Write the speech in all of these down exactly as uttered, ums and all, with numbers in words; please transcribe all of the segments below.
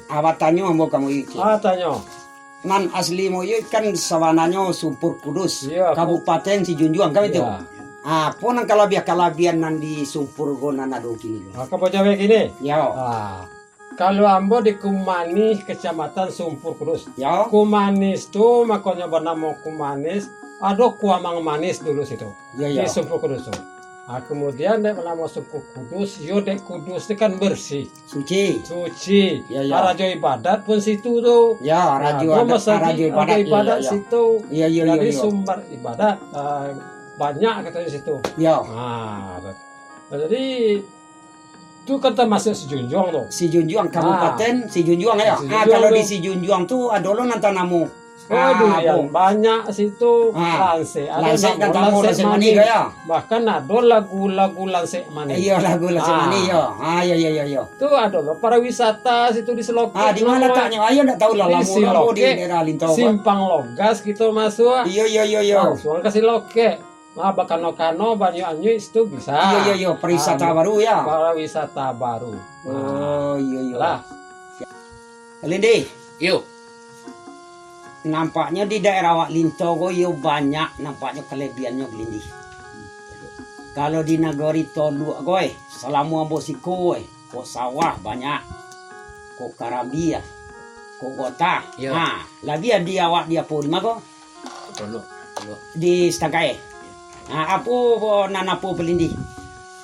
Abah tanyo ambo ka Mak Yuyik. Ah, tanyo. Nan asli Mak Yuyik kan sabananyo Sumpur Kudus, Iyo, aku Kabupaten Sijunjuang kan itu. Iyo. Ah, apo nan kalabiah-kalabiahan nan di Sumpur ko nan ado kini ko? Ah, ka bajawek kini? Iyo. Ah, kalau ambo di Kumanis, Kecamatan Sumpur Kudus. Iyo. Kumanis tu makonyo banamo Kumanis, ado Kuamang Manis dulu situ. Iyo, iyo. Di Sumpur Kudus tu. Ah, kemudian dek banamo Sumpur Kudus, yo dek Kudus tu kan bersih. Suci. Suci. Iyo, iyo. Ah, rajo ibadat pun situ tu. Yo, rajo Nah, adat, masajid, rajo ibadat, rajo ibadat iyo, iyo. Situ. Iyo, iyo, iyo, Jadi iyo. Sumber ibadat, ah, banyak katonyo situ. Iyo. Ah, jadi tu kan tamasuak Sijunjuang tu. Sijunjuang, Ah. Kabupaten Sijunjuang yo. Ah, Sijunjuang kalau tu. Di Sijunjuang tu ado lo nan tanamo. Waduh, Ah, yang bung. Banyak situ Ah, lansek. Ada lansek lagu kan tamu, lansek lansek manis, manis. Yo. Bahkan ado lagu-lagu lansek manis. Iyo, lagu lansek Ah. Manis, yo. Ah, iyo, iyo, iyo, iyo. Tu ado lo pariwisata situ di Silokek. Ah, di mana letaknyo? Ayo, ndak tahu lah, Di lamo-lamo di Silokek, daerah Lintau, Pak. Simpang Logas kito masuk. Iyo, iyo, iyo, iyo. Langsung ka Silokek. Nah, bakano-kano, banyuik-anyuik situ bisa. Iyo, iyo, iyo, pariwisata Ah, baru, yo. Pariwisata baru. Oh, iyo, iyo. Lah. Lindi. Yo. Nampaknyo di daerah awak Lintau ko iyo banyak nampaknyo kalebiahannyo, Belindi. Kalau di nagari Toluak ko, eh, salamo ambo siko, eh, kok sawah banyak, kok karambia, kok gotah. Yo. Ha, labiah di awak di apo, di ma ko? Toluak, Toluak. Di Setangkai. Ha, apo, nan apo, Belindi?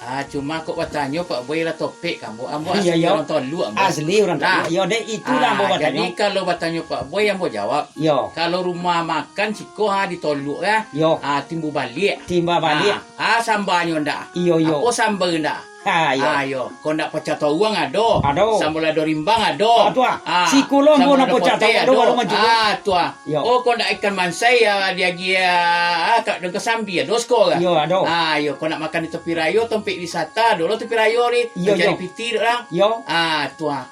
Ah, cuma kok batanyo Pak Boy lah topik ka ambo. Ambo Iyo, asli iyo. Urang Toluak, ambo. Asli urang Nah. Toluak. Yo, dek, itulah Ah, ambo batanyo. Jadi kalau batanyo Pak Boy, ambo jawab. Yo. Kalau rumah makan siko ha di Toluak, ah. Yo. Ah, timbu baliak. Timba baliak. Ah, ah, sambanyo ndak? Iyo, iyo. Apo samba ndak? Ha, yo. Ah, yo. Kok ndak pacah tawuang ado. Ado. Sambal lado rimbang ado. Ah, tu ah. Ah, Siko lo ambo sambal nak lado pacah potek tawuang ado, ado. Baru maju. Ah, tu ah. Yo. Oh, kok ndak ikan mansai, ya, diagiah, ah, kak, dengan kasambia, dos ko, kan? Yo, ado. Ah, yo, kok ndak makan di topi rayo, tompek wisata, dulu topi rayo ni, Yo, mencari yo. Piti dek urang. Yo. Ah, tu ah.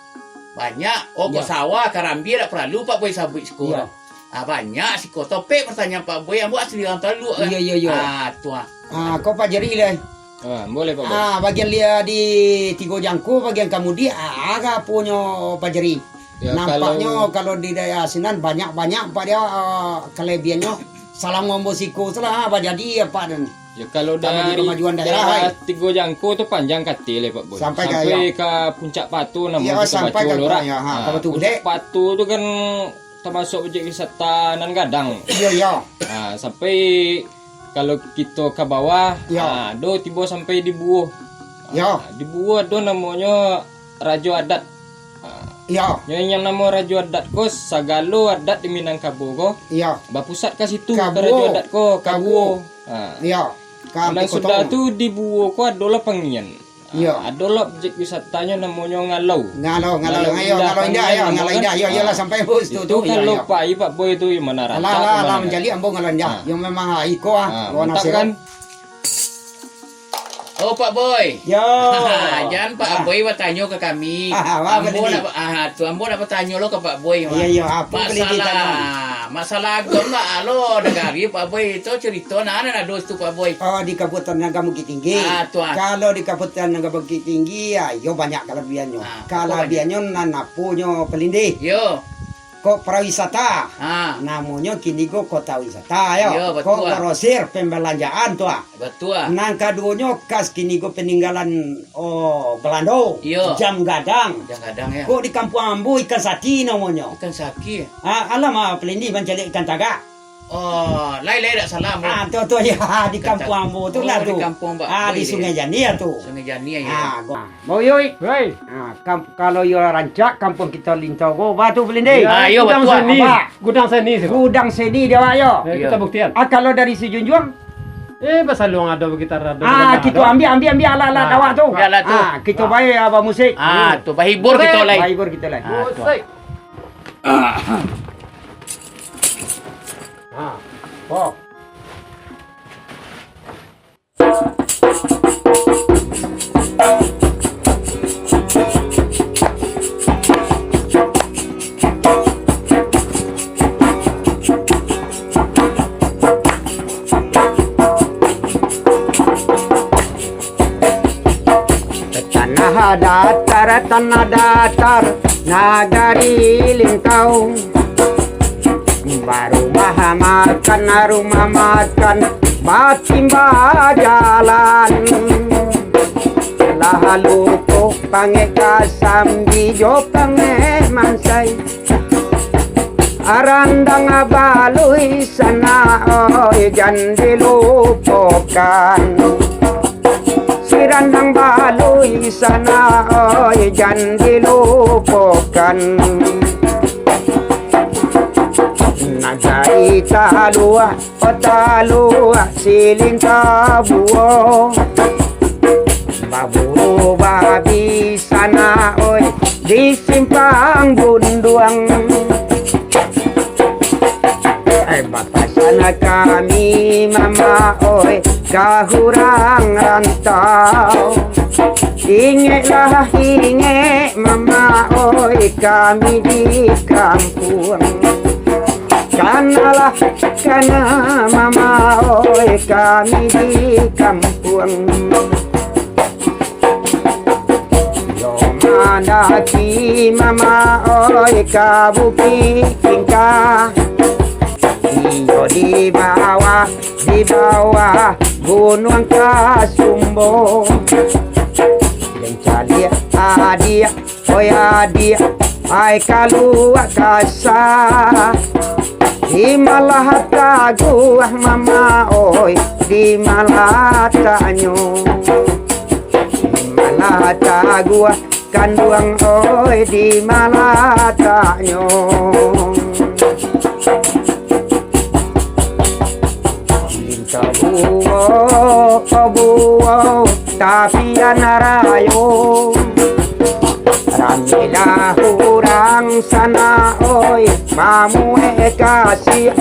Banyak. Oh, kok Yo. Sawah, karambia, dak paralu Pak Boy sabuik siko. Yo. Ah, banyak siko. Topik pertanyaan Pak Boy, ambo asli urang Toluak, kan? Yo, yo, yo. Ah, tu ah. Ah, kok Pak Jeri lah. Ah, boleh, Pak Boy. Ah, bagian lia di Tigo Jangko, bagian kamudi, ah, aga aponyo Pak Jeri? Ya, Nampaknyo kalau kalau di daerah sinan banyak-banyak, Pak, dia, ah, kalebiahannyo. Salam ambo siko tu lah, ah, bajadi, Pak, dan Ya, kalau tambah dari kemajuan daerah, daerah hai. Tigo Jangko tu panjang katil, eh, Pak Boy. Sampai ka, Sampai ya. ka Puncak Patu, namonyo Ya, Puncak sampai Patu ka, tu, rak. Ya, ha, Ah, ka Batu Puncak Gede. Patu tu kan tamasuak objek wisata nan gadang. Iyo, iyo. Ah, sampai kalau kito ka bawah, Iyo. ah, do tibo sampai di Buo. Iyo. Ah, di Buo ado namonyo Rajo Adat. Ah, Iyo. Nyo yang namo Rajo Adat ko, sagalo adat di Minangkabau ko Iyo. Bapusat ka situ, Ka ka Rajo Buo. Adat ko, ka Ka Buo. Buo. Ah. Iyo. Ka Nan Ampik sudah Kotong. Tu di Buo ko adolah Pangian. Iyo. Ah, adolah objek wisatanyo namonyo Ngalau. Ngalau, Ngalau, Ngalau ayo, Indah, Ngalau Indah, Pangian, ayo, Ngalau kan? Indah, ayo, iyolah, Ah. sampai bus tu, Itu tu, iyo, kalau iyo. pai Pak Boy tu, iyo, mana Alah, rancak alah, tu, alah, mana mancaliak ambo Ngalau Indah. Ah. Yo memang, ah, iko, ah, Ah, lawan mantap, nasib. Kan? Oh, Pak Boy. Yo. Jan Pak Ah. Boy batanyo ka kami. Ah, apa Ambo tadi? Nak ba-, ah, tu, ambo nak batanyo lo ka Pak Boy, Iyo, Mak. iyo, apa boleh Masalah, ditanyo? Masalah agam lah, alo, nagari Pak Boy tu carito, nah, nah, nah, dos tu, Pak Boy. Oh, di Kabupaten Agam Bukittinggi. Ah, tu, ah. Kalau di Kabupaten Agam Bukittinggi, ah, iyo banyak kalabiahannyo. Ah, apa Kalabiahannyo nan aponyo Palindih. Yo. Kok pariwisata. Ha. Namonyo kini ko kota wisata, yo. Iyo, batua. Kok grosir pembelanjaan tu, ah. Batua. Nan kaduonyo kas kini ko peninggalan, oh, Belando. Iyo. Jam gadang. Jam gadang, yo. Kok di kampuang ambo ikan saki namonyo. Ikan saki? Ah, alah mah Palindih mancaliak ikan tagak. Oh, lai, lai dak salah, ambo. Ah, tu, tu, ya, di Ikan kampuang saki. Ambo tu Oh, lah di tu. Kampuang Pak Ah, Boy di tu. Sungai Jani ya tu. Sungai Jani, ya. Ah, go. Boyoi. Woi. Ah, kam-, kalau iyo rancak kampuang kito Lintau ko, bah tu Palindih. Ah, iyo, Gudang batua. Seni. Apa? Gudang seni situ. Gudang seni dia, Pak, yo. Eh, kita Iyo. Buktian. Ah, kalau dari Sijunjuang? Eh, basaluang ado, bagitar ado, Ah, bagadang kito ado. Ambiak, ambiak, ambiak alat-alat Ah, awak tu. Ambiak alat tu. Ah, kito Ah. Bae, ah, bamusik. Ah, Hmm. tu bahibur Musik. Kito lai. Bahibur kito lai. Ah, tu. Musik. Ah. Oh. Tanah datar, tanah datar, Nagari Lintau, barumah makan, rumah makan, batimba jalan. Lah lupo pangek kasambi jo pangek mansai. Arandang balui sanak oi, jan dilupokan. Sirandang balui sanak oi, jan dilupokan. Nagari Taluak, oh Taluak Silin Tabuo. Baburu babi sanak oi, di Simpang Bunduang. Eh, bapasan kami mamak oi, ka urang rantau. Ingeklah ingek mamak oi, kami di kampuang. Kanalah kana mamak oi, kami di kampuang. Yo mandaki mamak oi, ka Bukik Tingkah. Iyo di bawah, di bawah Gunuang Kasumbo. Jan caliak adiak, oi adiak, ai kaluak kasa. Di malah taguah mamak oi, di malah taknyo. Di malah taguah kanduang oi, di malah taknyo. Linto buo, buo, tapian rayo. Ramelah urang sanak oi, mamuek kasiak.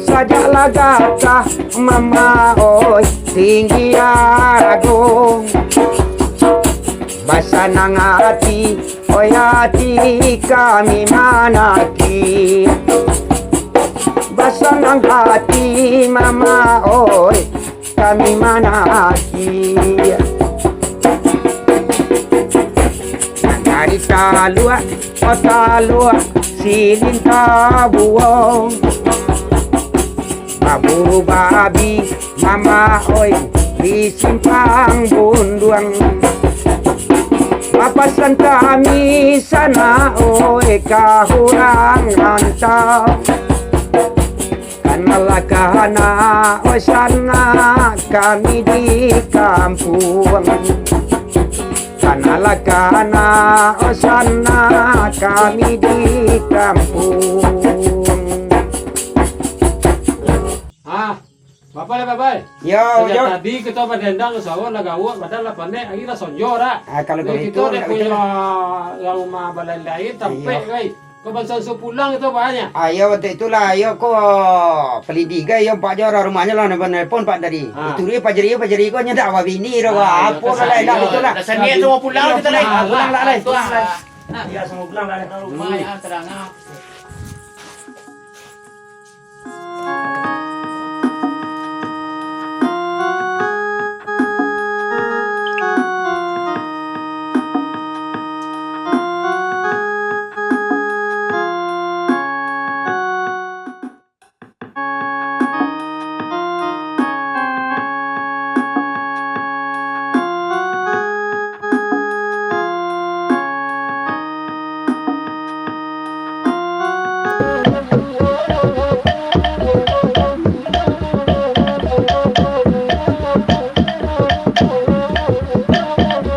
Sajak lah gatah mamak oi, tinggi arago. Basanang ati, oi ati kami manaki. Basanang ati mamak oi, kami manaki. Nagari Taluak, oh Taluak Silin Tabuo. Baburu babi mamak oi, di Simpang Bunduang. Bapasan kami sanak oi, ka urang rantau. Kanalah kana, oi sanak kami di kampuang. Kanalah kana, oi sanak kami di kampuang. Ah, bapak lah, bapak. Yo, yo. Tadi kita badendang ke sawah lah gawak, padahal lah panek, hari lah sonjo dah. Ah, kalau begitu, kita dah punyo rumah balai lain, tampek, iyo. Kau bantuan suruh pulang itu banyak. Ah, iyo, bantuak itulah, iyo ko palidik gai, iyo, Pak jo, rumahnyo lah, nelpon, nelpon Pak tadi. Ah. Itu dia, pajari, pajari ko nyo dak babini dah, ah, iyo, apo lah, lah, itulah. Dah saniak tu mau pulang kita, lai. Ah, pulang lah, lai. Pulang lah. Nah, iyo, semua pulang lah, lai. Rumah yang terang, ah.